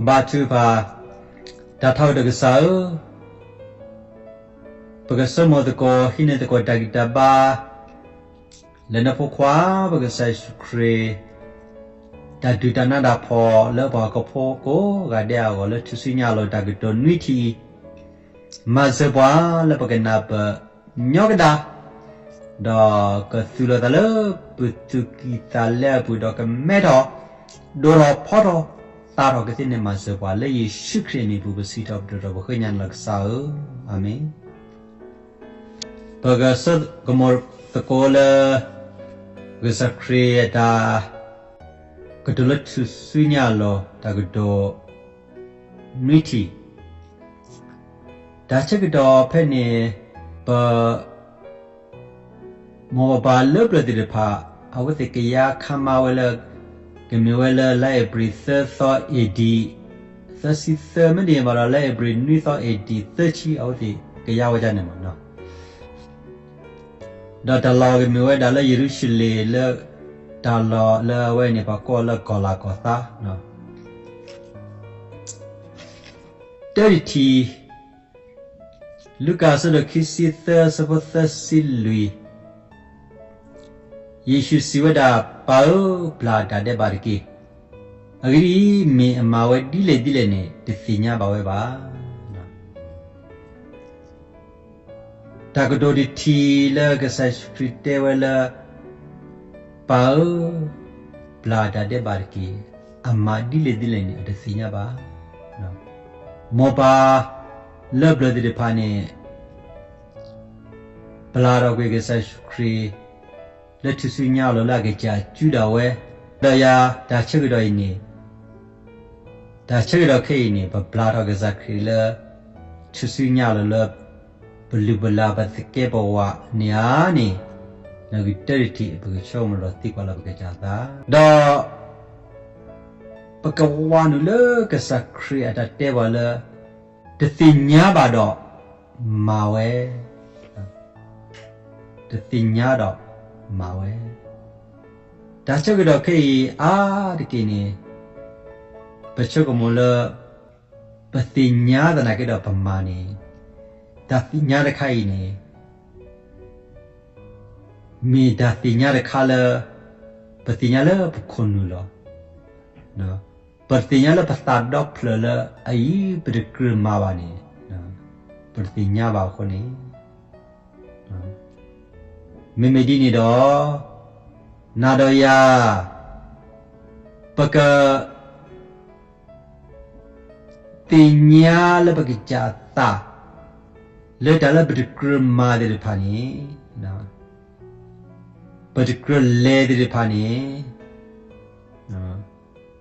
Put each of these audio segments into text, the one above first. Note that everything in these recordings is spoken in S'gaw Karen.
ဘါထုကဖၣ်, တၢ်ထီကတၢၢ်ကစၢ်ဧၢ, ပကဆိကမိၣ်သကိး ဟံးန့ၢ်သကိးတၢ်ဂံၢ်တၢ်ဘါ လၢနဖိခွါ ပကစၢ်ယ့ၣ်ၡူးခရံာ် တၢ်ဒုၣ်တၢ်နါတၢ်ဖှီၣ်လၢပှၤဟီၣ်ခိၣ်ဖိကိးဂၤဒဲးအဂီၢ် လၢထူၣ်စုညါအလီၢ်တၢ်ကတိၤနွံထံၣ်အံၤ မၤစၢၤပှၤလၢပကနၢ်ပၢၢ်ညီကဒၣ် ဒီးကသူၣ်လီၤသးလၢပသူၣ်ကံၢ်သးလဲအပူၤ ဒီးကမဲထီၣ် ဒိၣ်ထီၣ်ဖီထီၣ် သါထီၣ်ကသ့န့ၣ် မၤစၢၤပှၤလၢယ့ၣ်ၡူးခရံာ်အမံၤပူၤ ပစံးထီၣ်ပတြၢၤထီၣ်ပဃ့ကညးနၤလီၤကစၢ်ဧၢ, အၤမ့ၣ်. ပကဆိကမိၣ်သကိးလၢ ကစၢ်ခရံာ်အတၢ် ကတိၤလၢထူၣ်စုညါအလီၢ် တၢ်ကတိၤနွံထံၣ် တၢ်ဆၢကတီၢ်ဖဲန့ၣ် ပ မိၢ်ပၢ်လၢပျၢၤသ့ၣ်တဖၣ် အဝဲသ့ၣ်ကယါခါမါဝဲလၢ ကမ့ၢ်ဝဲလၢလါအ့ဖြ့ၣ်သၢသီ A D သၢဆံသၢ မ့တမ့ၢ်ဘၣ်ဒီး လါအ့ဖြ့ၣ်နွံသီ A D သၢဆံ အဝဲသ့ၣ်ကယါဝဲဒၣ်န့ၣ်မ့ၢ်နီၤ. ဒီးတၢ်လီၢ်ကမ့ၢ်ဝဲဒၣ်လၢယရူၤၡလ့ၣ်လၢ တၢ်လီၢ်လၢအဝဲန့ၣ် ပှၤကိးလၢကီၢ်လၤကီၢ်သါ တၢတထံၣ် လူၤကၣ်အဆၢဒိၣ်ခံဆံသၢ အဆၢဖိသၢဆံလွံၢ်, ယ့ၣ်ၡူးစံးဝဲဒၣ်, ပၢ်ဧၢ, ဘျၣ်တၢ်ဒဲးဘးတက့ၢ်. အဂ့ၢ်ဒ်အံၤ, မ့ၢ်အမၤဝဲဒ်လဲၣ်ဒ်လဲၣ်န့ၣ် တသ့ၣ်ညါဘၣ်ဝဲဘၣ်. တၢ်ကတိၤတထံၣ်လၢကစၢ်ယ့ၣ်ၡူးခရံာ်တဲဝဲလၢ ပၢ်ဧၢ, ဘျၣ်တၢ်ဒဲးဘးတက့ၢ်, အမၤဒ်လဲၣ်ဒ်လဲၣ်န့ၣ် အတသ့ၣ်ညါဘၣ်. မိၢ်ပၢ်လၢပျၢၤသ့ၣ်တဖၣ်န့ၣ် ဘျၣ်ထီၣ်ကွံာ်ကစၢ်ယ့ၣ်ၡူးခရံာ် လၢထူၣ်စုညါအလီၢ်လၢအကစၢ်စုဒၣ်ဝဲ, ဒီးယၤတၢ်ဆၢကတီၢ်အံၤန့ၣ်, တၢ်ဆၢကတီၢ်ခဲအံၤန့ၣ် ပဘျၣ်ထီၣ်ကစၢ်ခရံာ်လၢ ထူၣ်စုညါအလီၢ်လၢ ပလုၢ်ပလၢ်ပသကဲပဝးန့ၣ်ဧါန့ၣ်, နကတၢၢ်တထံၣ် ပကဆိကမိၣ်ဒီးသံကွၢ်လီၤပကစၢ်သး, ဒီး ပကဝးနုာ်လၢကစၢ်ခရံာ်အတၢ်တဲပှၤလၢ တသ့ၣ်ညါဘၣ်ဒီးမၤဝဲ, တသ့ၣ်ညါဒီးမၤဝဲ, တၢ်ဆၢကတီၢ်ခဲအံၤအါတက့ၢ်န့ၣ်, ပဆိကမိၣ်လၢ ပသ့ၣ်ညါသနာ်က့ဒီးပမၤန့ၣ်, တၢ်သ့ၣ်ညါတခါအံၤန့ၣ် မ့ၢ်တၢ်သ့ၣ်ညါတခါလၢ ပသ့ၣ်ညါလၢပခိၣ်နူာ်လီၤ. ပသ့ၣ်ညါလၢပသးဒီဖျၢၣ်လၢအအံၤ ပတကြၢးမၤဘၣ်န့ၣ်, ပတသ့ၣ်ညါဘၣ်အဃိန့ၣ်, မ့မ့ၢ်ဒ်န့ၣ်ဒီး နၤဒီးယၤ ပက သ့ၣ်ညါလၢပကစၢ်အသး လၢတၢ်လၢပတကြၢးမၤသ့ၣ်တဖၣ်န့ၣ်, ပတကြၢးလဲၤသ့ၣ်တဖၣ်န့ၣ်,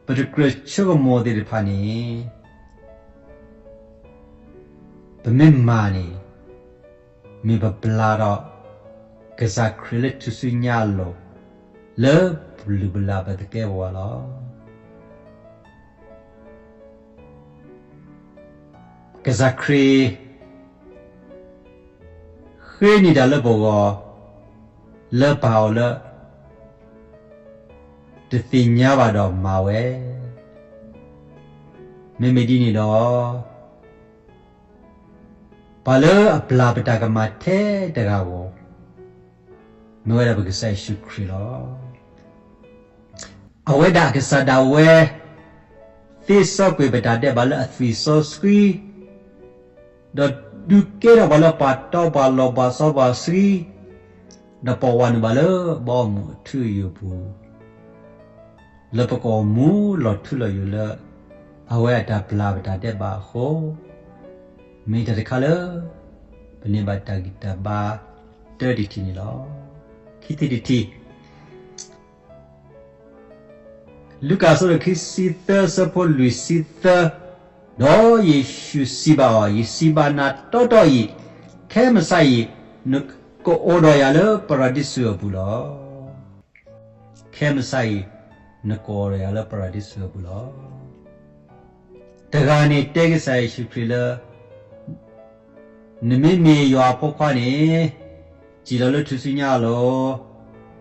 ပတကြၢးဆိကမိၣ်သ့ၣ်တဖၣ်န့ၣ်, ပမ့ၢ်မၤန့ၣ် မ့ၢ်ပဘျါထီၣ် ကစၢ်ခရံာ်လၢထူၣ်စုညါအလီၢ် လၢပလုၢ်ပလၢ်ပသကဲပဝးလီၤ. ကစၢ်ခရံာ် ဃ့န့ၢ်တၢ်လၢပဂီၢ် လၢပာ်အီၤလၢ တသ့ၣ်ညါဘၣ်ဒီးမၤဝဲ, မ့မ့ၢ်ဒ်န့ၣ်ဒီး ပှၤလၢအဘျါပတၢ်ကမၣ်ထဲတဂၤဧိၤ မ့ၢ်ဝဲဒၣ်ပကစၢ်ယ့ၣ်ၡူးခရံာ်လီၤ. အဝဲဒၣ်အကစၢ်ဒၣ်ဝဲ သ့စီကွံာ်ပတၢ်ဒဲးဘးလၢအသွံၣ်စီဆှံ, ဒီးဒုးကဲထီၣ်ပှၤလၢပှၤတီပှၤလိၤပှၤစီပှၤဆှံ, ဒီးပဝးနုာ်ဘၣ်လၢဘီအမုၢ်အထူအယိာ်ပူၤ လၢပကအိၣ်မူလီၤထူလီၤယိာ်လၢ အဝဲအတၢ်ဘျါပတၢ်ဒဲးဘးအဃိ, မ့ၢ်တၢ်တခါလၢ ပန့ၢ်ဘၣ်တၢ်ဂံၢ်တၢ်ဘါတၢတထံၣ်န့ၣ်လီၤ. ခံထံၣ်တထံၣ် လူၤကၣ်အဆၢဒိၣ်ခံဆံသၢ အဆၢဖိလွံၢ်ဆံသၢ, ဒီးယ့ၣ်ၡူးစံးဘၣ်အီၤ, ယစံးဘၣ်နၤတီတီအံၤ, ခဲမုၢ်ဆါအံၤ နကအိၣ်ဒီးယၤလၢပရဒံစူၤအပူၤလီၤ. ခဲမုၢ်ဆါအံၤ နကအိၣ်ဒီးယၤလၢပရဒံစူၤအပူၤလီၤ. တဂၤန့ၣ်တဲကစၢ်ယ့ၣ်ၡူးခရံာ်လၢ နမ့မ့ၢ်ယွၤအဖိခွါန့ၣ် စံၣ်လီၤလၢထူၣ်စုညါအလီၢ်,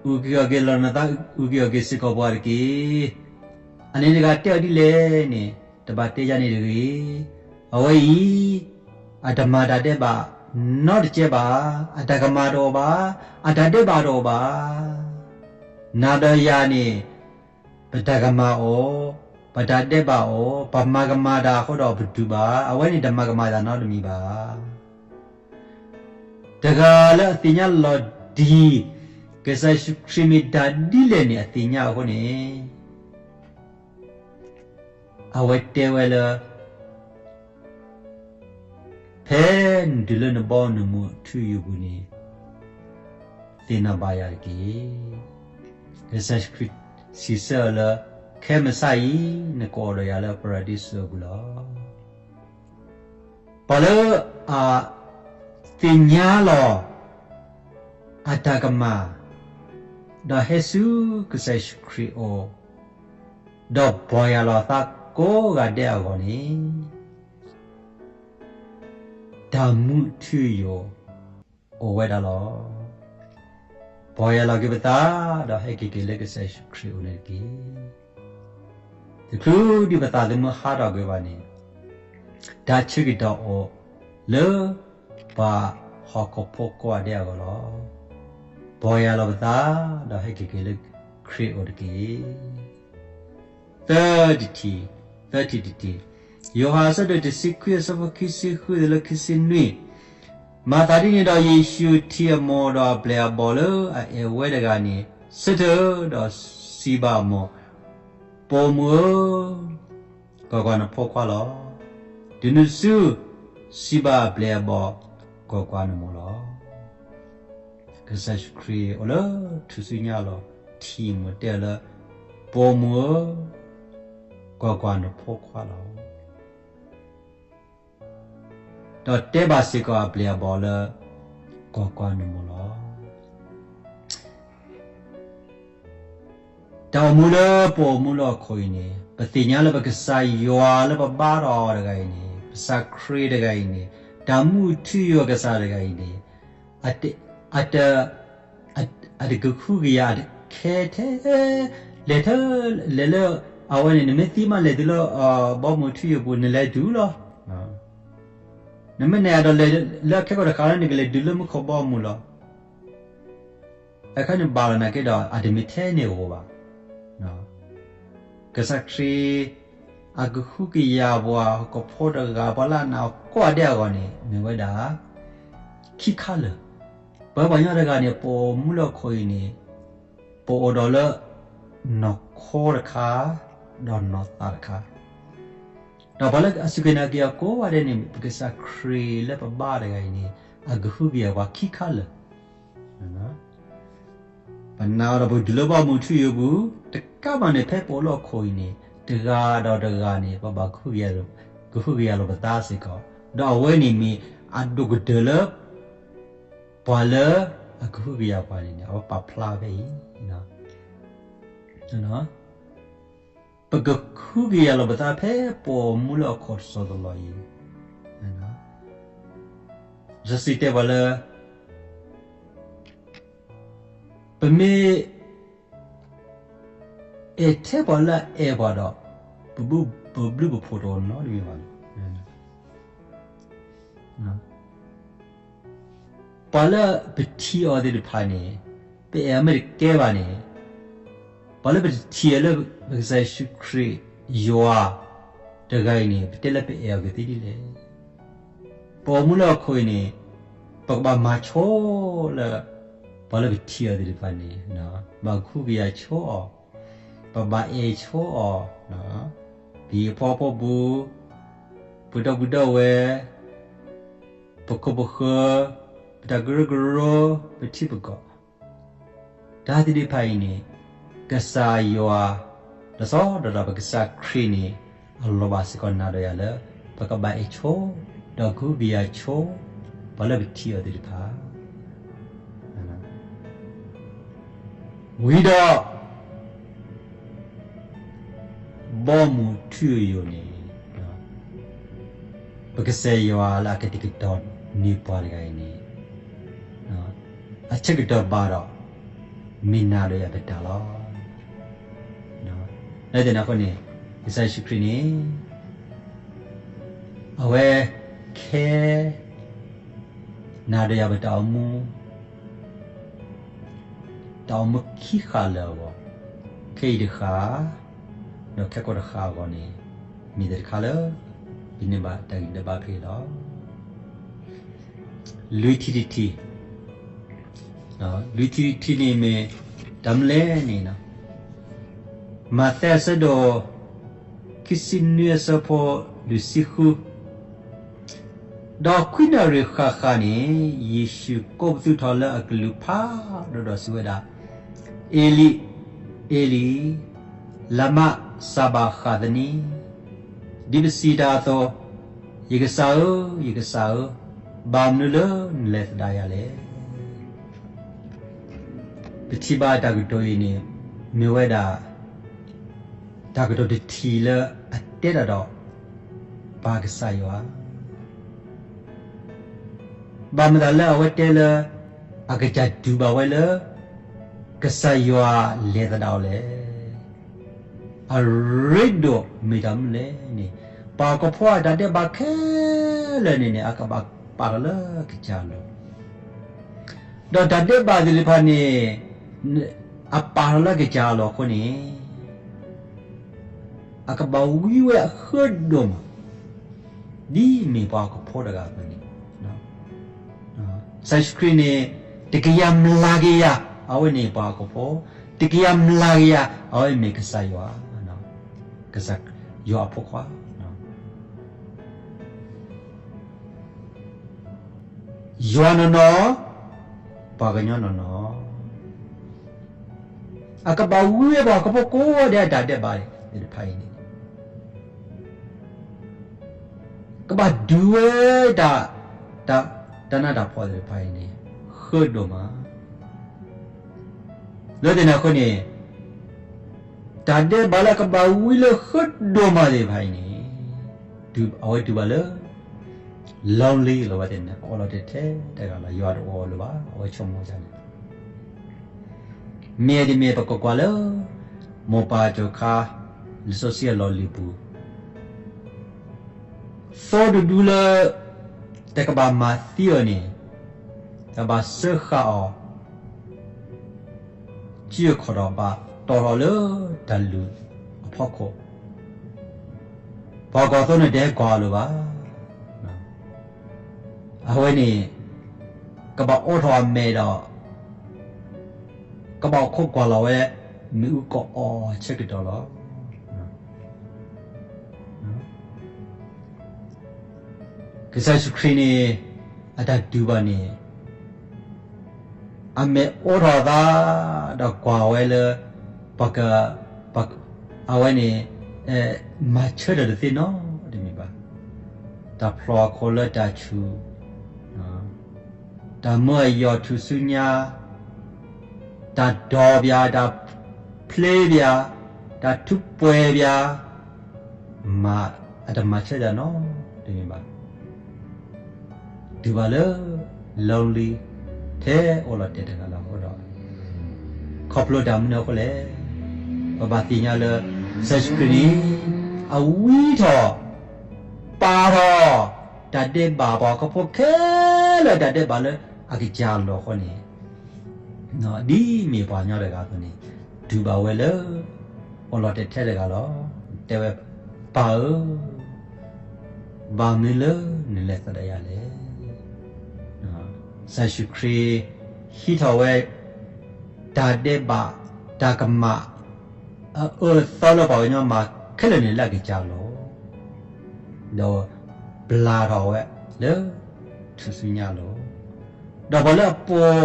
အုၣ်က့ၤခီၣ်က့ၤလီၤနသး, အုၣ်က့ၤခီၣ်က့ၤစ့ၢ်ကီးပှၤတက့ၢ်. အန့ၣ်တဂၤတဲအီၤဒ်လဲၣ်န့ၣ် တဘၣ်တဲယၤန့ၣ်တဂ့ၤ. အဝဲအံၤ အတမၤတၢ်ဒဲးဘးနီတကဲဘၣ်, အတၢ်ကမၣ်တအိၣ်ဘၣ်, အတၢ်ဒဲးဘးတအိၣ်ဘၣ်. နၤဒီးယၤန့ၣ် ပတၢ်ကမၣ်အိၣ်, ပတၢ်ဒဲးဘးအိၣ်, ပမၤကမၣ်တၢ်အဃိဒီးပတူၢ်ဘၣ်, အဝဲန့ၣ်တမၤကမၣ်တၢ်နီတမံၤဘၣ်. တဂၤလၢအသ့ၣ်ညါလီၤတံၢ် ကစၢ်ယ့ၣ်ၡူးခရံာ်မ့ၢ်တၢ်ဒ်လဲၣ်န့ၣ် အသ့ၣ်ညါအဃိန့ၣ် အဝဲတဲဝဲလၢ ဖဲနတုၤလၢနဘီနမုၢ်ထူယိာ်ပူၤန့ၣ် သ့ၣ်နီၣ်ဘၣ်ယၤတက့ၢ်. ကစၢ်ယ့ၣ်ၡူးခရံာ်စံးဆၢအီၤလၢ ခဲမုၢ်ဆါအံၤ နကအိၣ်ဒီးယၤလၢပရဒံစူးအပူၤလီၤ. ပှၤလၢအသ့ၣ်ညါလီၤ အတၢ်ကမၣ် ဒီးဟဲဆူကစၢ်ယ့ၣ်ၡူးခရံာ်အအိၣ် ဒီးပီၢ်ယၢ်လီၤသးကိးဂၤဒဲးအဂီၢ်န့ၣ် တၢ်မုၢ်ထူယိာ်အိၣ်ဝဲဒၣ်လီၤ. ပီၢ်ယၢ်လီၤက့ၤပသး ဒီးဟဲက့ၤက့ၤလၢကစၢ်ယ့ၣ်ၡူးခရံာ်အအိၣ်န့ၣ်တက့ၢ်. တချုးဒံးပသးသမူဟးထီၣ်ကွံာ်ဘၣ်န့ၣ် တၢ်ဆၢကတီၢ်အိၣ်လၢပှၤဟီၣ်ခိၣ်ဖိကိးဂၤဒဲးအဂီၢ်လီၤ. ပီၢ်ယၢ်လီၤပသး ဒီးဟဲက့ၤက့ၤလၢခရံာ်အအိၣ်တက့ၢ်. သၢထံၣ်တထံၣ်, သၢထံၣ်တထံၣ်, ယိၤဟၣ်အဆၢဒိၣ်တဆံခွံအဆၢဖိခံဆံဃုတုၤလၢခံဆံနွံ, မၤသးဒ်န့ၣ်ဒီး ယ့ၣ်ၡူးထံၣ်အမိၢ်ဒီးအပျဲၢ်အဘီၣ်လၢအအဲၣ်ဝဲတဂၤန့ၣ် ဆၢထၢၣ်ဒီးစံးဘၣ်အမိၢ်, ပိာ်မုၣ်ဧၢ, ကွၢ်ကွၢ်, နဖိခွါလီၤ. တုၤနုၤတစု, စံးဘၣ်အပျဲၢ်အဘီၣ်, ကွၢ်ကွၢ်, နမိၢ်လီၤ. ကစၢ်ယ့ၣ်ၡူးခရံာ်အိၣ်လၢထူၣ်စုညါအလီၢ် ထံၣ်မိၢ်တဲအီၤလၢ ပိာ်မုၣ်ဧၢ, ကွၢ်ကွၢ်, နဖိခွါလီၤ. ဒီးတဲဘၣ်စ့ၢ်ကီးအပျဲၢ်အဘီၣ်လၢ ကွၢ်ကွၢ်, နမိၢ်လီၤ. တၢ်အိၣ်မူလၢပအိၣ်မူလၢဟီၣ်ခိၣ်အံၤန့ၣ် ပသ့ၣ်ညါလၢပကစၢ်ယွၤလၢပဘါထီၣ်အီၤတဂၤအံၤန့ၣ် ကစၢ်ခရံာ်တဂၤအံၤန့ၣ် တၢ်မူထူယိာ်ကစၢ်တဂၤအံၤန့ၣ် အတ အတကဟုကယာ် အတခဲထဲ လဲၤထဲ လဲၤလၢ အဝဲန့ၣ် နမ့ၢ်သံမး လဲၤတုၤလၢ ဘီမုၢ်ထူယိာ်ပူၤ နလဲၤတုၤလီၤ. နမ့ၢ်နဲၣ်အဒီးလဲၤလၢအခဲကီၢ်တဃာ်လၢ နကလဲၤတုၤလၢမူခိၣ်ဘီမုၢ်လီၤ. အခါန့ၣ်ဘၣ်လီၤနာ်က့ဒီး အတမ့ၢ်ထဲန့ၣ်ဧိၤဘၣ်. ကစၢ်ခရံာ် အကဟုကယာ်ပှၤဟီၣ်ခိၣ်ဖိတဂၤ ပှၤလၢအနာ်အီၤကိးဂၤဒဲးအဂီၢ်န့ၣ် မ့ၢ်ဝဲဒၣ် ခံခါလၢာ်. ပဝဲပှၤကညီတဂၤန့ၣ် ပအိၣ်မူလၢဟီၣ်ခိၣ်အံၤန့ၣ် ပအိၣ်ဒီးလၢ နီၢ်ခိတခါ ဒီးနီၢ်သးတခါ ဒီးပှၤလၢအစူၢ်က့ၤနာ်က့ၤအီၤကိးဂၤဒဲးန့ၣ် ပကစၢ်ခရံာ်လၢပဘါတဂၤအံၤန့ၣ် အကဟုကယာ်ပှၤခံခါလၢာ်. ပနာ်အီၤဒီးပကတုၤလၢဘီမုၢ်ထူယိာ်ပူၤ တကးဘၣ်န့ၣ် ဖဲပအိၣ်လၢဟီၣ်ခိၣ်အံၤန့ၣ် တဂၤဒီးတဂၤန့ၣ် ပဘၣ်ကဟုကယာ်လိာ်ပသးစ့ၢ်ကီး, ဒီးအဝဲန့ၣ်မ့ၢ်အဒိၣ်ကတၢၢ်လၢ ပှၤလၢအကဟုကယာ်ပှၤန့ၣ်န့ၣ် အဝဲပာ်ဖျါဖဲအံၤ ပကဟုကယာ်လိာ်ပသးဖဲပအိၣ်မူလၢဟီၣ်ခိၣ်တစိၤတလီၢ်အံၤ, လံာ်စီဆှံတဲပှၤလၢ ပမ့ၢ်အဲၣ်ထဲပှၤလၢအအဲၣ်ပှၤဒီး ပဘျုးပဖှိၣ်တအိၣ်နီတမံၤဘၣ်. ပှၤလၢပထံၣ်အီၤသ့ၣ်တဖၣ်န့ၣ် ပအဲၣ်အီၤမ့ၢ်တကဲဘၣ်န့ၣ်, ပှၤလၢပတထံၣ်အီၤလၢပကစၢ်ယ့ၣ်ၡူးခရံာ်ယွၤ တဂၤအံၤန့ၣ် ပတဲလၢပအဲၣ်အီၤကသ့ဒ်လဲၣ်. ပအိၣ်မူလၢဟီၣ်ခိၣ်အံၤန့ၣ် ပကဘၣ်မၤဆိလၢ ပှၤလၢပထံၣ်အီၤသ့ၣ်တဖၣ်န့ၣ် ဘၣ်ကဟုကယာ်ဆိအီၤ, ပဘၣ်အဲၣ်ဆိအီၤ, ပဟံၣ်ဖိဃီဖိပူၤ, ပဒီပုၢ်ဒီဝဲၢ်, ပခိၣ်ပဃၢၤ, ပတၢ်ကရၢကရိ, ပထံပကီၢ် တၢ်သ့ၣ်တဖၣ်အံၤန့ၣ် ကစၢ်ယွၤ လီၤဆီဒၣ်တၢ် ပကစၢ်ခရံာ်န့ၣ် အလီၤဘၣ်စ့ၢ်ကီးနၤဒီးယၤလၢ ပကဘၣ်အဲၣ်ဆိ ဒီးကဟုကယာ်ဆိ ပှၤလၢပထံၣ်အီၤသ့ၣ်တဖၣ် ဝံၤဒီး ဘီမုၢ်ထူယိာ်န့ၣ် ပကစၢ်ယွၤလၢအကတဲာ်ကတီၤန့ၢ်ပှၤတဂၤအံၤန့ၣ် အဆၢကတီၢ်ဘၣ်ဒီး မ့ၢ်နၤဒီးယၤပတၢ်လီၤ. လၢတၢ်န့ၣ်အဃိန့ၣ် ကစၢ်ယ့ၣ်ၡူးခရံာ်န့ၣ် အဝဲခဲ နၤဒီးယၤပတၢ်အိၣ်မူ တၢ်အိၣ်မူခံဃာ်လၢာ်အဂီၢ်, ခဲအံၤတဃာ် ဒီးခဲကိာ်တဃာ်အဂီၢ်န့ၣ် မ့ၢ်တၢ်တခါလၢ ပန့ၢ်ဘၣ်တၢ်ဂံၢ်တၢ်ဘါဖဲအံၤလီၤ. လွံၢ်ထံၣ်တထံၣ်, လွံၢ်ထံၣ်တထံၣ်န့ၣ်မ့ၢ် တၢ်မနုၤလဲၣ်န့ၣ် မးသဲအဆၢဒိၣ် ခံဆံနွံအဆၢဖိ လွံၢ်ဆံဃု ဒီးခွံနၣ်ရံၣ်ဃၣ်ဃၣ်န့ၣ် ယ့ၣ်ၡူးကိးပသူထီၣ်လၢအကလုၢ်ဖးဒိၣ်ဒီးစံးဝဲဒၣ်, အ့လံ, အ့လံ, လမးစၤဘၤဃးသနံ, ဒ်ပစံးတၢ်အသိး, ယကစၢ်ဧၢ, ယကစၢ်ဧၢ, ဘၣ်မနုၤလၢနလဲၤသဒၣ်ယၤလဲၣ်. ပထံၣ်ဘၣ်တၢ်ကတိၤအံၤန့ၣ် မ့ၢ်ဝဲဒၣ် တၢ်ကတိၤတထံၣ်လၢအတဲတၢ်ဒီး ပၢ်ကစၢ်ယွၤ, ဘၣ်မတၤလၢအဝဲတဲလၢ အကစၢ်တူၢ်ဘၣ်ဝဲလၢ ကစၢ်ယွၤလဲၤသဒၣ်အီၤလဲၣ်. အရ့ဒိၣ်မ့ၢ်တၢ်မနုၤလဲၣ်န့ၣ် ပှၤဟီၣ်ခိၣ်ဖိအတၢ်ဒဲးဘးခဲလၢာ်န့ၣ်န့ၣ် အကဘၣ်ပာ်ထီၣ်လၢကစၢ်အလီၢ် ဒီးတၢ်ဒဲးဘးသ့ၣ်တဖၣ်န့ၣ် အပာ်ထီၣ်လၢကစၢ်အလီၢ်အဃိန့ၣ် အကဘၣ်ဝံဝဲအဃၢဒိၣ်မး ဒ်မ့ၢ်ပှၤဟီၣ်ခိၣ်ဖိတဂၤအသိးန့ၣ် ကစၢ်ယ့ၣ်ၡူးခရံာ်န့ၣ် တကယၤမျးကယၤ အဝဲန့ၣ်ပှၤဟီၣ်ခိၣ်ဖိ, တကယၤမျးကယၤ အဝဲမ့ၢ်ကစၢ်ယွၤ, ကစၢ်ယွၤအဖိခွါ ယွၤနီၢ်နီၢ်, ပှၤကညီနီၢ်နီၢ်, အကဘၣ်ဝံဝဲပှၤဟီၣ်ခိၣ်ဖိကိးဂၤဒဲးအတၢ်ဒဲးဘးသ့ၣ်တဖၣ်အံၤန့ၣ် ကဘၣ်ဒုးဝဲတၢ်, တၢ်, တၢ်နးတၢ်ဖှီၣ်သ့ၣ်တဖၣ်အံၤန့ၣ် ဃၢဒိၣ်မး, လၢတၢ်န့ၣ်အဃိန့ၣ် တၢ်ဒဲးဘးလၢအကဘၣ်ဝံလၢဃၢဒိၣ်မးသ့ၣ်တဖၣ်အံၤန့ၣ် အဝဲတူၢ်ဘၣ်လၢ lonely လီၤဝဲသ့ၣ်န့ၣ် အအိၣ်လီၤတဲာ်ထဲတဂၤလီၤ, ယွၤတအိၣ်လၢၤဘၣ်, အဝဲဆိကမိၣ်န့ၣ် မ့ၢ်ဒ်မ့ၢ်ပကကွၢ်လၢ မိၢ်ပၢ်တခါ လံာ်စီဆှံအလီၢ်လံၤပူၤ သိတဒူလၢ တကဘၣ်မၤသံအီၤန့ၣ် တဘၣ်စၢဃာ်အီၤ စုအခီၣ်ဒီးဘၣ်တီၢ်ထီၣ်လၢတၢ်လုၢ်အဖီခိၣ်, ပှၤကွၢ်သိန့ၣ်တဟဲကွၢ်အီၤလၢၤဘၣ်. အဝဲန့ၣ် ကဘၣ်အိးထီၣ်အမဲာ်ဒီး ကဘၣ်အိၣ်ခိးကွၢ်လီၤဝဲ မ့ၣ်အူကအီၣ်ဆၢကတီၢ်လီၤ. ကစၢ်ယ့ၣ်ၡူးခရံာ်န့ၣ် အတၢ်တူၢ်ဘၣ်န့ၣ် အမဲာ်အိးထီၣ်အသး ဒီးကွၢ်ဝဲလၢ ပှၤက, ပှၤ, အဝဲန့ၣ် မၤဆၢထၢၣ်တသ့နီတမံၤဘၣ်. တၢ်ဖျီၣ်အခိၣ်လၢတၢ်ဆူၣ်, တၢ်မၢအယီၢ်ထူၣ်စုညါ, တၢ်ဒိးပၠး, တၢ်ဖျ့ပၠး, တၢ်ထူးပှဲၤပၠး, မၤ, အတမၤဆၢထၢၣ်နီတမံၤဘၣ်. တုၤဘၣ်လၢ lonely ထဲအိၣ်လီၤတဲာ်တဂၤလီၤအဃိဒီး ခီဖျိတၢ်မနုၤအဃိလဲၣ်, ပဘၣ်သ့ၣ်ညါလၢ ကစၢ်ယ့ၣ်ၡူးခရံာ်န့ၣ် အဝံထီၣ် ပာ်ထီၣ် တၢ်ဒဲးဘး ပှၤဟီၣ်ခိၣ်ဖိခဲလၢာ်တၢ်ဒဲးဘးလၢအကစၢ်အလီၢ်အဃိန့ၣ် ဒ်မ့ၢ်ပှၤကညီတဂၤအသိးန့ၣ် တုၤဘၣ်ဝဲလၢ အိၣ်လီၤတဲာ်ထဲတဂၤလီၤ. တဲဝဲ ပၢ်ဧၢ, ဘၣ်မနုၤလၢနလဲၤသဒၣ်ယၤလဲၣ်. ကစၢ်ယ့ၣ်ၡူးခရံာ် ဟံးထီၣ်ဝဲ တၢ်ဒဲးဘး တၢ်ကမၣ် အအၢအသီလၢပှၤကညီမၤခဲလၢာ်န့ၣ်လၢအကစၢ်အလီၢ်, ဒီးပျၢ်ထီၣ်ဝဲလၢ ထူၣ်စုညါအလီၢ်, ဒီးပှၤလၢအပိာ်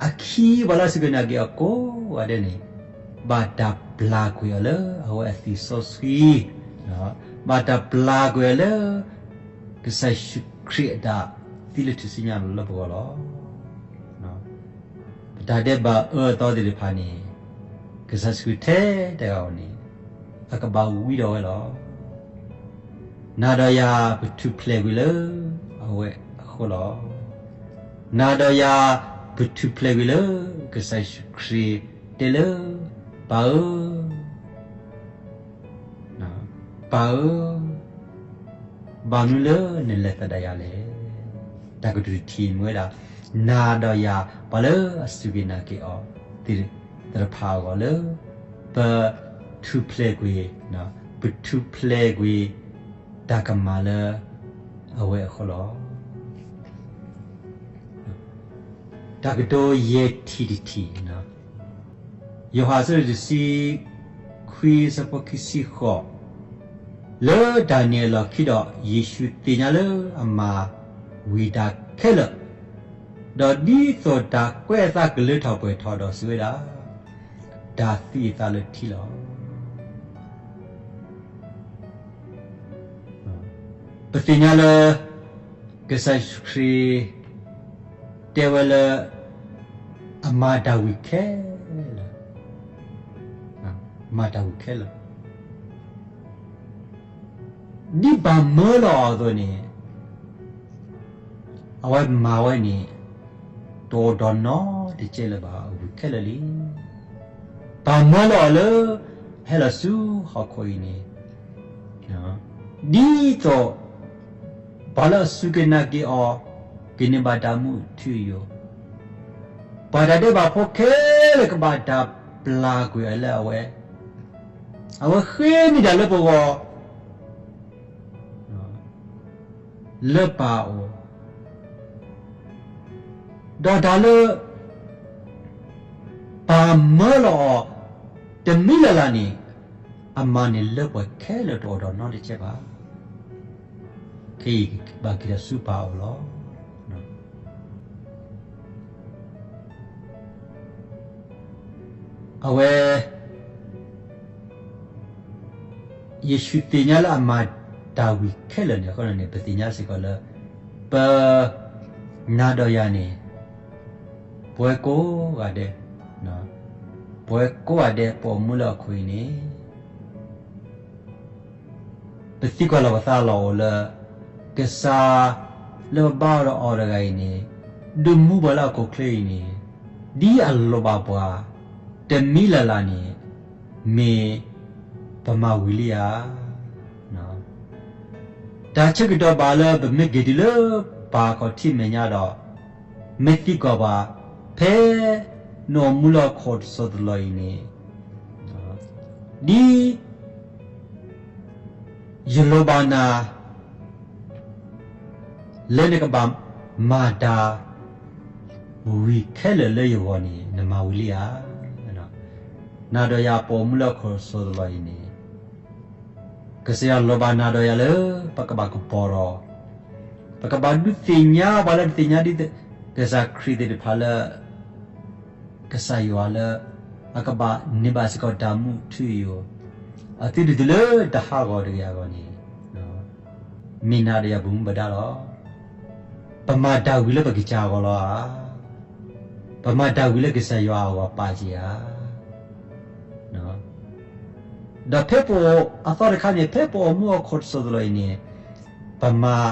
အခံ ပှၤလၢအစူၢ်က့ၤနာ်က့ၤအီၤကိးဂၤဒဲးန့ၣ် ဘၣ်တၢ်ပျၢ်ကွံာ်အီၤလၢအဝဲအသွံၣ်စီဆှံ, ဘၣ်တၢ်ပျၢ်ကွံာ်အီၤလၢ ကစၢ်ယ့ၣ်ၡူးခရံာ်အတၢ်သံလၢထူၣ်စုညါအလီၢ်လၢပဂီၢ်လီၤ. ပတၢ်ဒဲးဘးအၢအသီသ့ၣ်တဖၣ်န့ၣ် ကစၢ်ယ့ၣ်ၡူးခရံာ်ထဲတဂၤဧိၤန့ၣ် အကဘၣ်ဝံဒီးဝဲလီၤ. နၤဒီးယၤပထူၣ်ဖျဲးကွံာ်လၢအဝဲအဃိလီၤ. နၤဒီးယၤ ပထူၣ်ဖျဲးကွံာ်လၢ ကစၢ်ယ့ၣ်ၡူးခရံာ်တဲလၢ ပၢ်ဧၢ, ပၢ်ဧၢ, ဘၣ်မနုၤလၢနလဲၤသဒၣ်ယၤလဲၣ်. တၢ်ကတိၤတထံၣ်မ့ၢ်ဝဲဒၣ် နၤဒီးယၤ ပှၤလၢအစူၢ်က့ၤနာ်က့ၤအီၤသ့ၣ်တဖၣ်အဂီၢ်လၢ ပထူၣ်ဖျဲးကွံာ်, ပထူၣ်ဖျဲးကွံာ် တၢ်ကမၣ်လၢအဝဲအဃိလီၤ. တၢ်ကတိၤယဲၢ်ထံၣ်တထံၣ်, ယိၤဟၣ်အဆၢဒိၣ်တဆံခွံအဆၢဖိခံဆံဃိး, လၢတၢ်န့ၣ်အလီၢ်ခံဒီး ယ့ၣ်ၡူးသ့ၣ်ညါလၢအမၤဝံၤတၢ်ခဲလၢာ်, ဒီးဒ်သိးတၢ်ကွဲးအသးကလၢထီၣ်ပှဲၤထီၣ်ဒီးစံးဝဲဒၣ်, တၢ်သွံၣ်အသးလၢထံလီၤ. ပသ့ၣ်ညါလၢ ကစၢ်ယ့ၣ်ၡူးခရံာ် တဲဝဲလၢ အမၤတၢ်ဝံၤခဲလၢာ်, မၤတၢ်ဝံၤခဲလၢာ်, ဒ်ပမၢလီၤအီၤအသိးန့ၣ် အဝဲမၤဝဲန့ၣ် တအိၣ်ဒီးနီတစဲးလၢၤဘၣ်, အဝံၤခဲလၢာ်လံ. ပမၢလီၤအီၤလၢ ဟဲလီၤဆူဟီၣ်ခိၣ်အံၤန့ၣ် ဒ်သိး ပှၤလၢအစူၢ်က့ၤနာ်က့ၤအီၤ ကန့ၢ်ဘၣ်တၢ်မူထူယိာ်, ပှၤတၢ်ဒဲးဘးဖိခဲလၢာ်ကဘၣ်တၢ်ပျၢ်ကွံာ်အီၤလၢအဝဲ, အဝဲဃ့န့ၢ်တၢ်လၢပဂီၢ် လၢပၢ်အအိၣ်, ဒီးတၢ်လၢ ပမၢလီၤအီၤ တမံၤလၢ်လၢ်န့ၣ် အမၤန့ၢ်လၢပှဲၤခဲလၢာ်တအိၣ်ဒီးနီတစဲးဘၣ်. ခဲအံၤဘၣ်က့ၤဒီးဆူပၢ်အအိၣ်လီၤ. အဝဲ ယ့ၣ်ၡူးသ့ၣ်ညါလၢအမၤတၢ်ဝံၤခဲလၢာ်န့ၣ် အဃိန့ၣ် ပသ့ၣ်ညါစ့ၢ်ကီးလၢ ပ နၤဒီးယၤန့ၣ် ပဝဲကိးဂၤဒဲး, ပဝဲကိးဂၤဒဲး ပအိၣ်မူလၢဟီၣ်ခိၣ်အံၤန့ၣ် ပသံကွၢ်လီၤပသးလီၤအိၣ်လၢ ကစၢ်လၢပဘါအီၤဒီးအီၤတဂၤအံၤန့ၣ် ဒုးမူပှၤလၢဟီၣ်ခိၣ်ချၢအံၤန့ၣ် ဒ်အလိၣ်ဘၣ်ပှၤ တမံၤလၢ်လၢ်န့ၣ် မ့ၢ်ပမၤဝံၤလံဧါ. တၢ်ဆၢကတီၢ်ဘၣ်လၢပမ့ၢ်က့ၤတုၤလၢပၢ်အခီၣ်ထံးမဲာ်ညါဒီး မ့ၢ်သံကွၢ်ပှၤ ဖဲနအိၣ်မူလၢဟီၣ်ခိၣ်တစိၢ်တလီၢ်အံၤန့ၣ် ဒ် ယလိၣ်ဘၣ်နၤ လၢနကဘၣ်မၤတၢ် ဝံၤခဲလၢာ်လၢယဂီၢ်န့ၣ် နမၤဝံၤလံဧါ. နၤဒီးယၤပအိၣ်မူလၢဟီၣ်ခိၣ်တစိၢ်တလီၢ်အံၤန့ၣ် ကစၢ်ယွၤလိၣ်ဘၣ်နၤဒီးယၤလၢ ပကဘၣ်ကပီၤဒီး ပကဘၣ်ဒုးသ့ၣ်ညါပှၤလၢတသ့ၣ်ညါဒ်ကစၢ်ခရံာ်သ့ၣ်တဖၣ်လၢ ကစၢ်ယွၤလၢ အကဘၣ်န့ၢ်ဘၣ်စ့ၢ်ကီးတၢ်မူထူယိာ် အသုတတုၤလၢတဟးဂီၤတဂ့ၤအဂီၢ်န့ၣ် မ့ၢ်နၤဒီးယၤပမူပဒါလီၤ. ပမၤတၢ်ဝံၤလၢပကစၢ်အဂီၢ်လီၤဧါ. ပမၤတၢ်ဝံၤလၢကစၢ်ယွၤအဂီၢ်ပာ်က့ၤဧါ. ဒီးဖဲပအိၣ်အသီတခါန့ၣ် ဖဲပအိၣ်မူဟီၣ်ခိၣ်တစိၢ်တလီၢ်အံၤန့ၣ် ပမၤ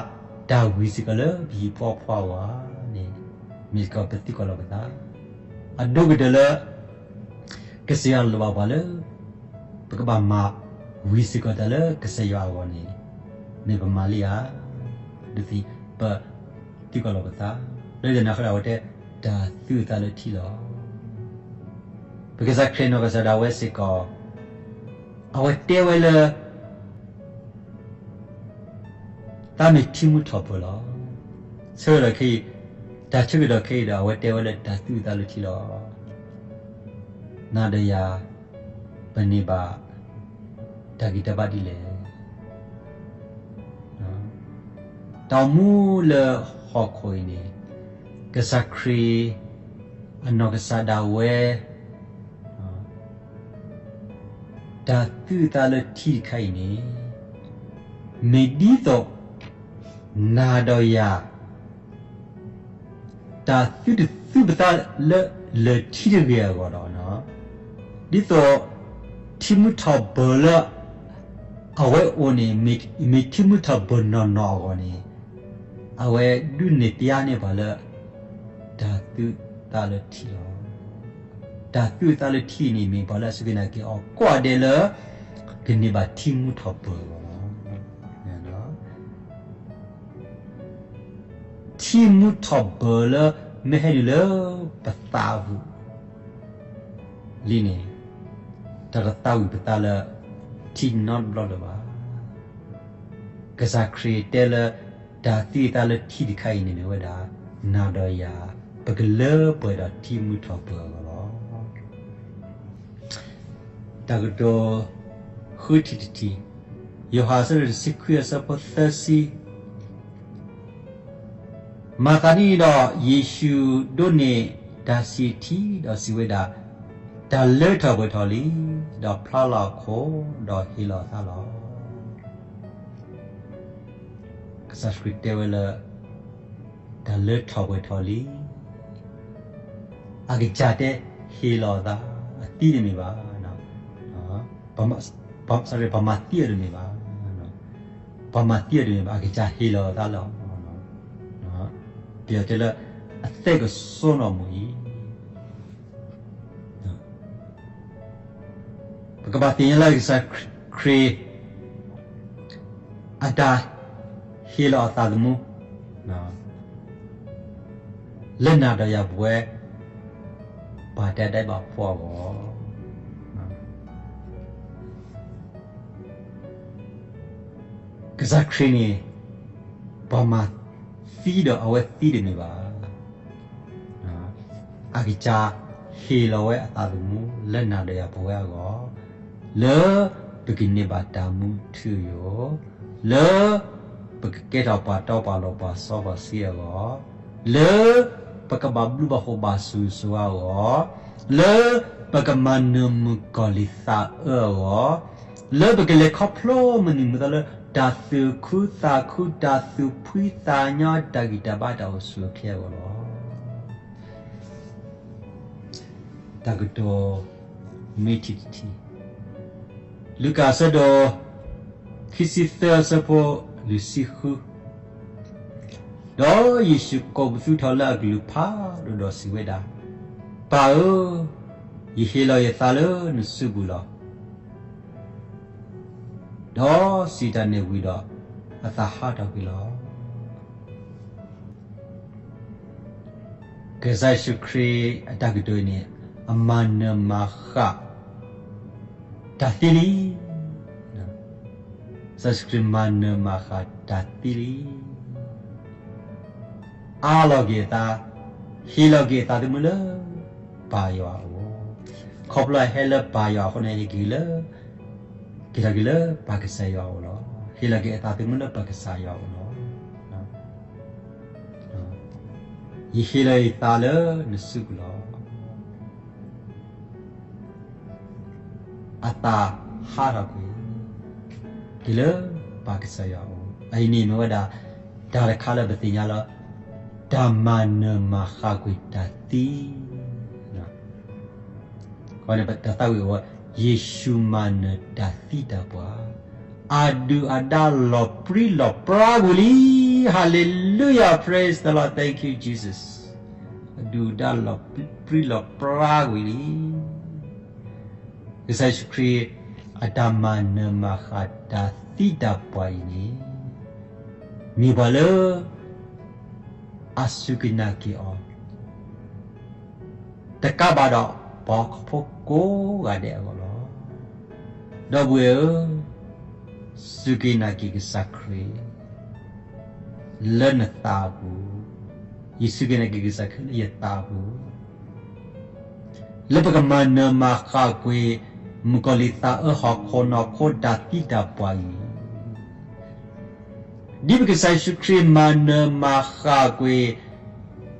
တၢ်ဝံၤစ့ၢ်ကီးလၢပဟံၣ်ဖိဃီဖိအဂီၢ်ဧါန့ၣ် မ့ၢ်စ့ၢ်ကီးပသံကွၢ်လီၤပသး အဒိကတၢၢ်လၢ ကစၢ်ယွၤလိၣ်ဘၣ်ပှၤလၢ ပကဘၣ်မၤဝံၤစ့ၢ်ကီးတၢ်လၢကစၢ်ယွၤအဂီၢ်န့ၣ် မ့ၢ်ပမၤလံဧါ. ဒ်သိးပသံကွၢ်လီၤပသး လၢတၢ်န့ၣ်အဃိဒီးအဝဲတဲ တၢ်သူၣ်အသးလၢထံလီၤ. ပကစၢ်ခရံာ်နီၢ်ကစၢ်ဒၣ်ဝဲစ့ၢ်ကီး အဝဲတဲဝဲလၢ သးမ့ၢ်ထံမူထီၣ်ပၢၢ်လီၤ. ဆၢကတီၢ်ခဲအံၤ, တၢ်ဆၢကတီၢ်ခဲအံၤဒီး အဝဲတဲဝဲလၢတၢ်သူၣ်အသးလၢထံလီၤ. နၤဒီးယၤ ပန့ၢ်ဘၣ် တၢ်ဂံၢ်တၢ်ဘါဒ်လဲၣ်. တၢ်အိၣ်မူလၢဟီၣ်ခိၣ်အံၤန့ၣ် ကစၢ်ခရံာ် အနီၢ်ကစၢ်ဒၣ်ဝဲ တၢ်သူၣ်အသးလၢထံတခါအံၤန့ၣ် မ့ၢ်ဒ်သိး နၤဒီးယၤ တၢ်သူၣ်တသူၣ်ပသးလၢလၢၢ်ထံတဂ့ၤအဂီၢ်ဒီး ဒ်သိး ထံမူထီၣ်ပၢၢ်လၢ အဝဲအိၣ်န့ၣ် မ့ၢ်ထံမူထီၣ်ပၢၢ်နီၢ်နီၢ်အဂီၢ်န့ၣ် အဝဲဒုးနဲၣ်ပျါန့ၢ်ပှၤလၢ တၢ်သူၣ်အသးလၢထံလီၤ. တၢ်သူၣ်အသးလၢထံန့ၣ် မ့ၢ်ပှၤလၢအစူၢ်က့ၤနာ်က့ၤအီၤကိးဂၤဒဲးလၢ ကန့ၢ်ဘၣ်ထံမူထီၣ်ပၢၢ်အဂီၢ်လီၤ. ထံမူထီၣ်ဘၢၣ်လၢ မ့ၢ်ဟဲနုာ်လၢပသးအပူၤလံန့ၣ်, တၢ်တသးဝံၣ်ပသးလၢထံနီတဘျီလၢၤဘၣ်. ကစၢ်ခရံာ်တဲလၢ တၢ်သံသးလၢထံတခါအံၤန့ၣ်မ့ၢ်ဝဲဒၣ် နၤဒီးယၤ ပကလၢပှဲၤဒီးထံမူထီၣ်ဘၢၣ်အဂီၢ်လီၤ. တၢ်ကတိၤဃုထံၣ်တထံၣ်, ယိၤဟၣ်အဆၢဒိၣ်တဆံခွံအဆၢဖိသၢဆံ, မၤသးဒ်န့ၣ်ဒီး ယ့ၣ်ၡူးဒိးန့ၢ်တၢ်ဆံၣ်ထံဒီးစံးဝဲဒၣ်, တၢ်လၢထီၣ်ပှဲၤထီၣ်လံ, ဒီးဖျါလီၤအခိၣ်, ဒီးဟ့ၣ်လီၤအသးလီၤ. ကစၢ်ခရံာ်တဲဝဲလၢ တၢ်လၢထီၣ်ပှဲၤထီၣ်လံ. အကစၢ်တဲဟ့ၣ်လီၤအသး, အသံတမ့ၢ်ဘၣ်, ပှၤမၤသံအီၤတမ့ၢ်ဘၣ်, ပှၤမၤသံအီၤတမ့ၢ်ဘၣ်, အကစၢ်ဟ့ၣ်လီၤအသးလီၤ. ပယီၤတဲလၢ အသးကစီၣ်နီၢ်မူအံၤ ပကဘၣ်သ့ၣ်ညါလၢကစၢ်ခရံာ် အတၢ်ဟ့ၣ်လီၤအသးသမူ လၢနၤဒီးယၤပဝဲ ပှၤတၢ်ဒဲးဘးဖိအဂီၢ်, ကစၢ်ခရံာ်န့ၣ် ပှၤမၤသံဒီးအဝဲသံတမ့ၢ်ဘၣ်. အကစၢ်ဟ့ၣ်လီၤဝဲအသးသမူ လၢနၤဒီးယၤပဝဲအဂီၢ်, လၢပကန့ၢ်ဘၣ်တၢ်မူထူယိာ်, လၢပကကဲထီၣ်ပှၤတီပှၤလိၤပှၤစီပှၤဆှံအဂီၢ်, လၢပကဘၣ်ဘျုးဘၣ်ဖှိၣ်ဘၣ်ဆိၣ်ဂ့ၤဆိၣ်ဝါအဂီၢ်, လၢပကမၤနၢၤမုၣ်ကီၤလံၢ်သးအၢအဂီၢ်, လၢပကလဲၤခီဖျိမုၢ်နံၤမုၢ်သီလၢ တၢ်သူၣ်ခုသးခု တၢ်သူၣ်ဖှံသးညီ တၢ်ဂံၢ်တၢ်ဘါတၢ်အိၣ်ဆူၣ်အိၣ်ချ့အဂီၢ်လီၤ. တၢ်ကတိၤမ့ၢ်ထံၣ်တထံၣ်, လူၤကၣ်အဆၢဒိၣ် ခံဆံသၢအဆၢဖိ လွံၢ်ဆံဃု, ဒီးယ့ၣ်ၡူးကိးပသူထီၣ်လၢအကလုၢ်ဖးဒိၣ်ဒီးစံးဝဲဒၣ်, ပၢ်ဧၢ, ယဟ့ၣ်လီၤယသးလၢနစုပူၤလီၤ. ဒီးစံးတၢ်န့ၣ်ဝံၤဒီး အသးဟးထီၣ်ကွံာ်လီၤ. ကစၢ်ယ့ၣ်ၡူးခရံာ်အတၢ်ကတိၤအံၤန့ၣ် အမၤနၢၤမၤဃၣ်တၢ်သံလံ. ကစၢ်ယ့ၣ်ၡူးခရံာ်မၤနၢၤမၤဃၣ်တၢ်သံလံ. အၢၣ်လီၤက့ၤအသး, ဟ့ၣ်လီၤက့ၤအသးသမူလၢပၢ်ယွၤအအိၣ်, ခီဖျိဟဲလၢပၢ်ယွၤအဃိန့ၣ် ဟ့ၣ်က့ၤလၢ က့ၤထီၣ်က့ၤလၢပၢ်ကစၢ်ယွၤအအိၣ်လီၤ. ဟ့ၣ်လီၤက့ၤအသးသမူလၢပၢ်ကစၢ်ယွၤအအိၣ်လီၤ. ယဟ့ၣ်လီၤယသးလၢနစုပူၤလီၤ. အသးဟးထီၣ်ကွံာ် က့ၤလၢပၢ်ကစၢ်ယွၤအအိၣ်, အအံၤန့ၣ်မ့ၢ်ဝဲဒၣ် တၢ်တခါလၢပသ့ၣ်ညါလၢ တၢ်မၤနၢၤမၤဃၣ်ကွံာ်တၢ်သံ တၢ်သးဝံၣ်အဝဲ ယ့ၣ်ၡူးမၤနၢၤတၢ်သံတၢ်ပှၢ်, အဒုၣ်အဒါလီၤပြံလီၤပြါကွံာ်လံ. Hallelujah, praise the Lord, thank you Jesus. အဒုၣ်အဒါလီၤပြံလီၤပြါကွံာ်လံ. ကစၢ်ယ့ၣ်ၡူးခရံာ် အတၢ်မၤနၢၤမၤဃၣ်တၢ်သံတၢ်ပှၢ်အံၤန့ၣ် မ့ၢ်ပှၤလၢ အစူၢ်က့ၤနာ်က့ၤအီၤ တကးဘၣ်ဒီးပှၤဟီၣ်ခိၣ်ဖိကိးဂၤဒဲးအဂီၢ်လီၤ. ဒီပုၢ်ဝဲၢ်ဧၢ, စူၢ်က့ၤနာ်က့ၤကစၢ်ခရံာ် လၢနသးအပူၤ, ယစူၢ်က့ၤနာ်က့ၤကစၢ်ခရံာ်လၢယသးအပူၤ လၢပကမၤနၢၤမၤဃၣ်ကွံာ် မုၣ်ကီၤလံၢ်သးအၢဟီၣ်ခိၣ်နီၢ်ခိတၢ်သံတၢ်ပှၢ်အံၤ, ဒ်ပကစၢ်ယ့ၣ်ၡူးခရံာ်မၤနၢၤမၤဃၣ်ကွံာ်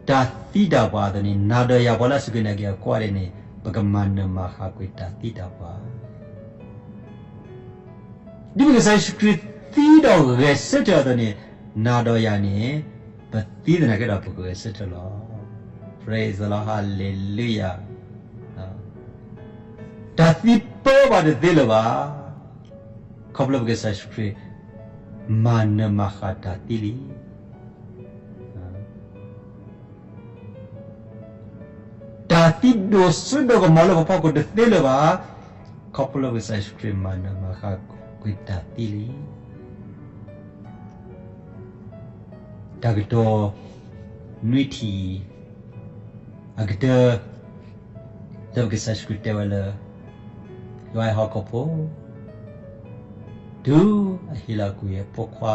တၢ်သံတၢ်ပှၢ်အသိးန့ၣ် နၤဒီးယၤပှၤလၢအစူၢ်က့ၤနာ်က့ၤအီၤကိးဂၤဒဲးန့ၣ် ပကမၤနၢၤမၤဃၣ်ကွံာ်တၢ်သံတၢ်ပှၢ် ဒ်ပကစၢ်ယ့ၣ်ၡူးခရံာ်သံဒီးဂဲၤဆၢထၢၣ်အသိးန့ၣ် နၤဒီးယၤန့ၣ် ပသံသနာ်က့ဒီးပကဂဲၤဆၢထၢၣ်လီၤ. Praise the Lord, hallelujah. တၢ်သံပၢဘၣ်တသ့လၢၤဘၣ်. ခီဖျိပကစၢ်ယ့ၣ်ၡူးခရံာ် မၤနၢၤမၤဃၣ်တၢ်သံလံ. တၢ်သံဒိၣ်စိဒိၣ်ကမီၤလၢပဖီခိၣ်တသ့လၢၤဘၣ်. ခီဖျိပကစၢ်ယ့ၣ်ၡူးခရံာ်မၤနၢၤမၤဃၣ်ကွံာ်တၢ်သံလံ. တၢ်ကတိၤ နွံထံၣ်အံၤ အကတၢၢ် လၢပကစၢ်ယ့ၣ်ၡူးခရံာ်တဲဝဲလၢ ယွၤအဲၣ်ဟီၣ်ခိၣ်ဖိ တုၤအဟ့ၣ်လီၤကွံာ်အဖိခွါ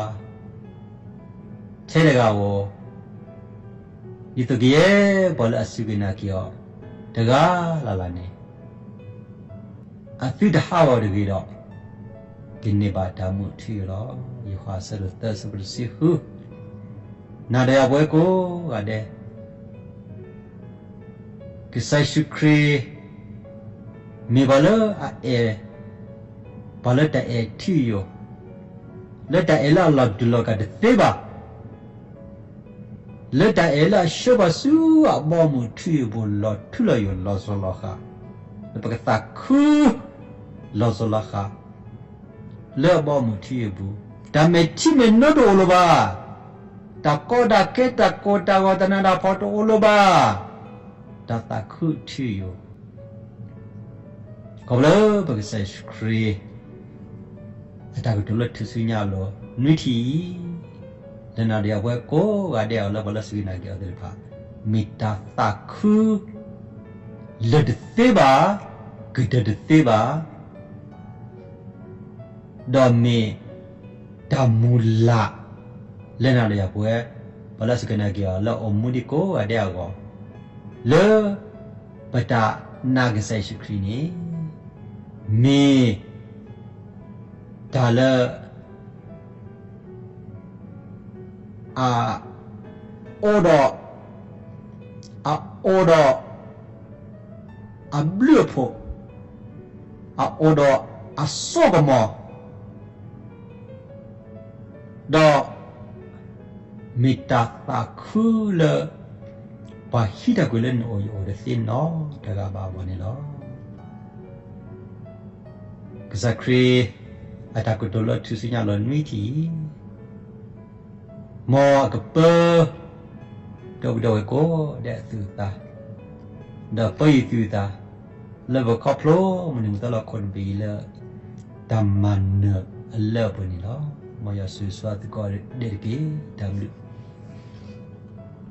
ထဲတဂၤဧိၤ ဒ်သိးကယဲၢ်ပှၤလၢအစူၢ်က့ၤနာ်က့ၤအီၤ တဂၤလၢ်လၢ်န့ၣ် အသုတဟးဂီၤတဂ့ၤဒီး ကန့ၢ်ဘၣ်တၢ်မူအထူအယိာ်လီၤ. ယိၤဟၣ်အဆၢဒိၣ်သၢ အဆၢဖိတဆံဃု. နၤဒီးယၤပဝဲကိးဂၤဒဲး ကစၢ်ယ့ၣ်ၡူးခရံာ် မ့ၢ်ပှၤလၢအအဲၣ်, ပှၤလၢတၢ်အဲၣ်ထူအယိာ်, လၢတၢ်အဲၣ်လၢအလီၤတူာ်လီၤကာ်တသ့ဘၣ်, လၢတၢ်အဲၣ်လၢအဆှၢပှၤဆူအဘီအမုၢ်ထူအယိာ်ပူၤ လီၤထူလီၤယိာ်လီၤစိၤလီၤဃာ်, လၢပကသးခု လီၤစိၤလီၤဃာ် လၢအဘီအမုၢ်ထူအယိာ်ပူၤ, တၢ်မဲာ်ထံမဲာ်နိတအိၣ်လၢၤဘၣ်, တၢ်ကီတၢ်ခဲ တၢ်ကိၢ်တၢ်ဂီၤ တၢ်နးတၢ်ဖှီၣ်တအိၣ်လၢၤဘၣ်, တၢ်သးခုထူအယိာ် ခီဖျိလၢပကစၢ်ယ့ၣ်ၡူးခရံာ် အတၢ်ကတိၤလၢထူၣ်စုညါအလိၤ နွံထံၣ်အံၤ လၢနၤဒီးယၤပဝဲကိးဂၤဒဲးအီၤ လၢပှၤလၢအစူၢ်က့ၤနာ်က့ၤအီၤသ့ၣ်တဖၣ် မ့ၢ်တၢ်သးခု လၢာ်တသ့ဘၣ်, ကတၢၢ်တသ့ဘၣ် ဒီးမ့ၢ်တၢ်မုၢ်လၢ် လၢနၤဒီးယၤပဝဲ ပှၤလၢအစူၢ်က့ၤနာ်က့ၤအီၤ လၢအိၣ်မူဒံးကိးဂၤဒဲးအဂီၢ်, လၢပတၢ်နာ်ကစၢ်ယ့ၣ်ၡူးခရံာ်န့ၣ် မ့ၢ်တၢ်လၢ အအိၣ်ဒီး, အအိၣ်ဒီး အဘျုးအဖှိၣ်, အအိၣ်ဒီးအစိကမီၤ, ဒီး မ့ၢ်တၢ်သးခုလၢ ပှၤဟံးတၢ်ကွံာ်လၢနအိၣ်ယအိၣ်တသ့နီတဂၤဘၣ်အဂီၢ်န့ၣ်လီၤ. ကစၢ်ခရံာ် အတၢ်ကတိၤလၢထူၣ်စုညါလီၤနွံထံၣ်အံၤ မ်အကပၢ ဒီပုၢ်ဒီဝဲၢ်ကိးဂၤဒဲးအသူၣ်အသး, ဒီးပၢယုာ်သုသး လၢပခီဖျိမုၢ်နံၤမုၢ်သီလၢဟီၣ်ခိၣ်တဘ့ၣ်အံၤလၢ တၢ်မၤနၢၤအလၢအပှဲၤန့ၣ်လီၤ. မ်ယွၤဆိၣ်ဂ့ၤဆိၣ်ဝါသုကိးဂၤဒဲးတက့ၢ်. တၢ်ဘျုး